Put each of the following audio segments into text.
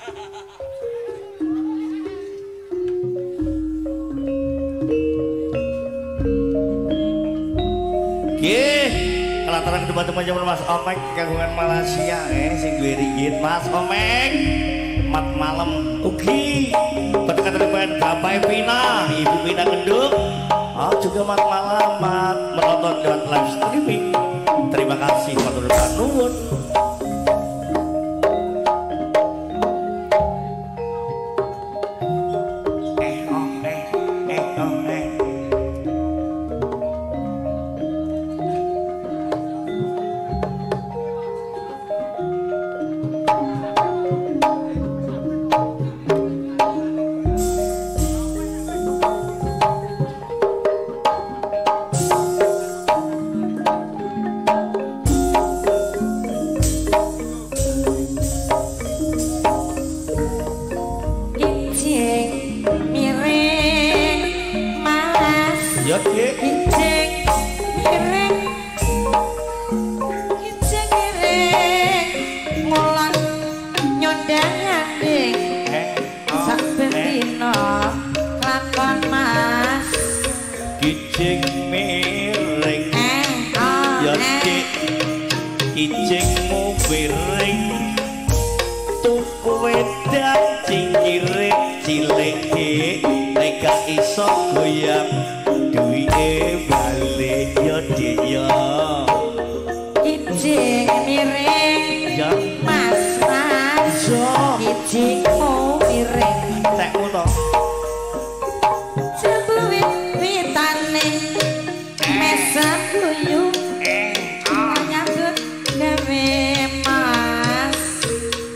Nggih, kelataran teman-teman jaman Mas Omek kagungan Malaysia sing duwe ringgit Mas Omek. Mat malam ugi berkatan Bapak Pina, Ibu Pina Kenduk. Oh, juga mat malam mat menonton lewat live streaming. Terima kasih matur nuwun.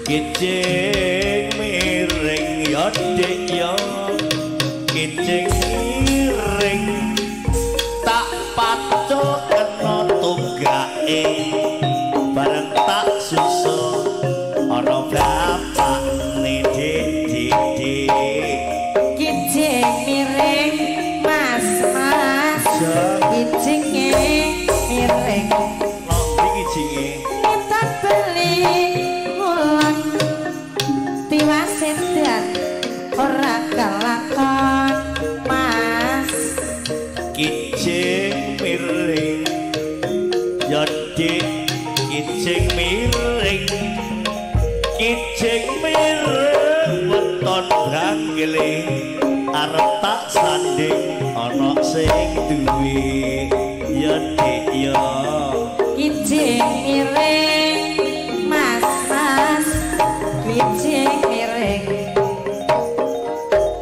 Kijing miring ya dik ya, kijing miring tak pacul kena tunggake bareng tak susul ana bapakne dik dik. Kijing miring mas mas, kijinge miring ndi kijinge tak beli tiwasendan ora kelakon mas. Kijing miring ya dik, kijing miring, kijing miring weton branggele arep tak sanding ana sing duwe ya dik ya. Kijing miring mas mas, kijing miring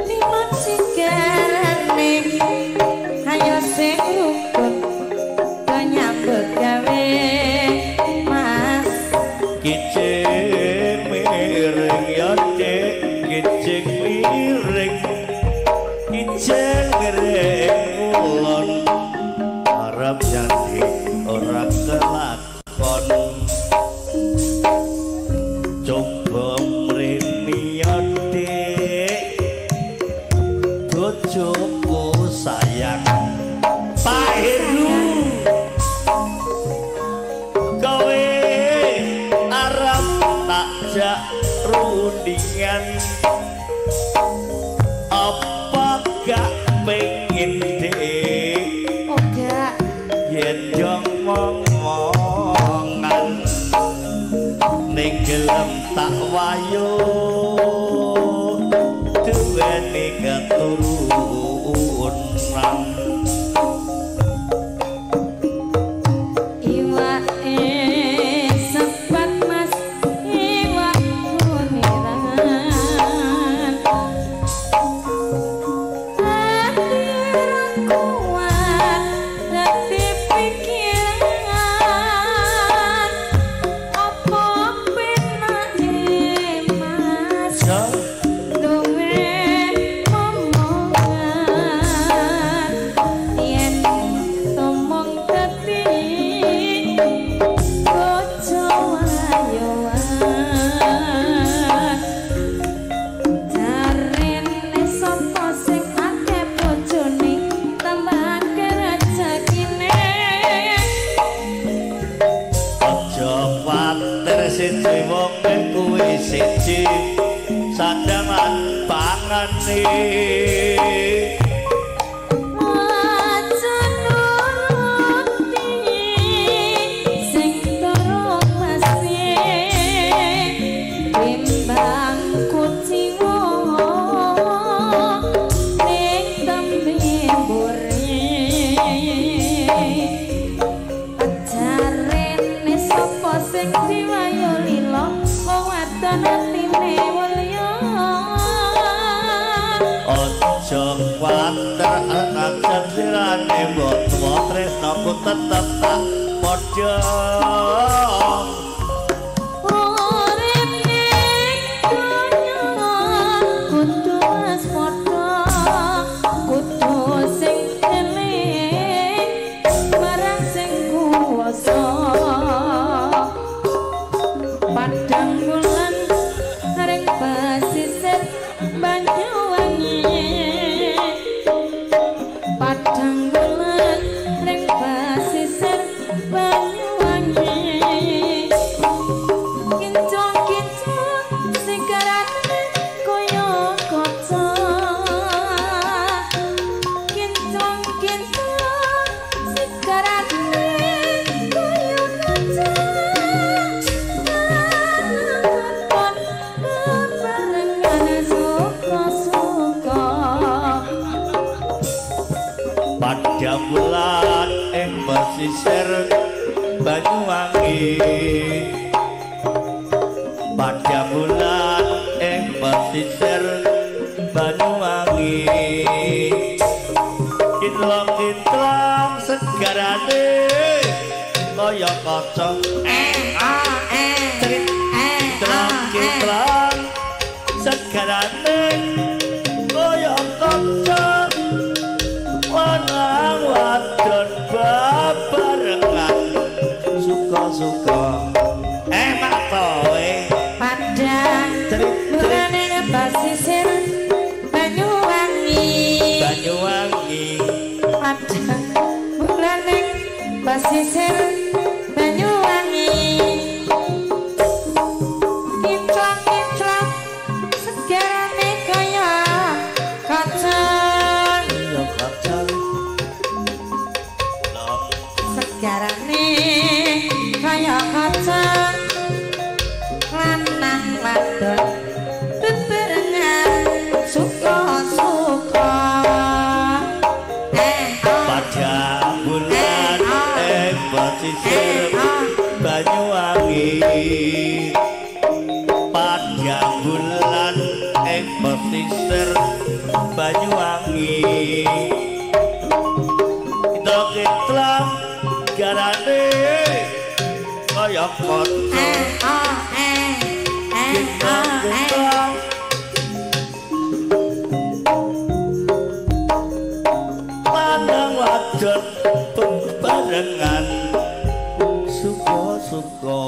limon sigarane ayo sing rukun do nyambut gawe mas. Kijing miring ya dik, kijing miring, kijing miring ngulon arep nyanding ora kelakon. Coba mrene ya dik, bojoku sayang Pak Heru, kowe arep tak jak rundingan apa gak pengen dik? Oh gak yen dong mong-mongan ning gelem tak wayo duweni keturunan. Iwake sepat mas, iwak kuniran sandangan pangane. Aja nuruti sing durung mesti timbang kuciwa ning tembe mburi. Ajarene sapa sing diwayo lila wong wadon atine mulya. Aja kuwatir aja sirane mbok tuwa tresnaku tetep tak padha. Urip ning donya kudu waspada, kudu sing eling marang sing kuwasa. Padang bulan ring pasisir Banyuwangi, padang bulan ring pasisir Banyuwangi. Kinclong-kinclong sigarane kaya kaca, kinclong-kinclong sigarane kaya kaca. Lanang bebarengan suka-suka. Padang bulan ing pesisir Banyuwangi, padang bulan ing pesisir Banyuwangi. Kinclong-kinclong segarane kaya kaca. Eh, Kinclong-kinclong segarane kaya kaca. Lanang wadon babarengan suka-suka. Enak to Padang Cerit-cerit bulan ing pasisir Banyuwangi, Banyuwangi. Padang bulan ing pasisir Banyuwangi. Kinclong-kinclong segarane kaya kaca, Kaya kaca. Long segarane kaya kaca. Lanang wadon bebarengan suka-suka. Eh, ah, Padang bulan ing pesisir Banyuwangi, padang bulan ing pesisir Banyuwangi. Kinclong-kinclong garane kaya kaca. Eh, ah, eh, eh, ah, eh. Kinclong-kinclong lanang wadon bebarengan suka-suka.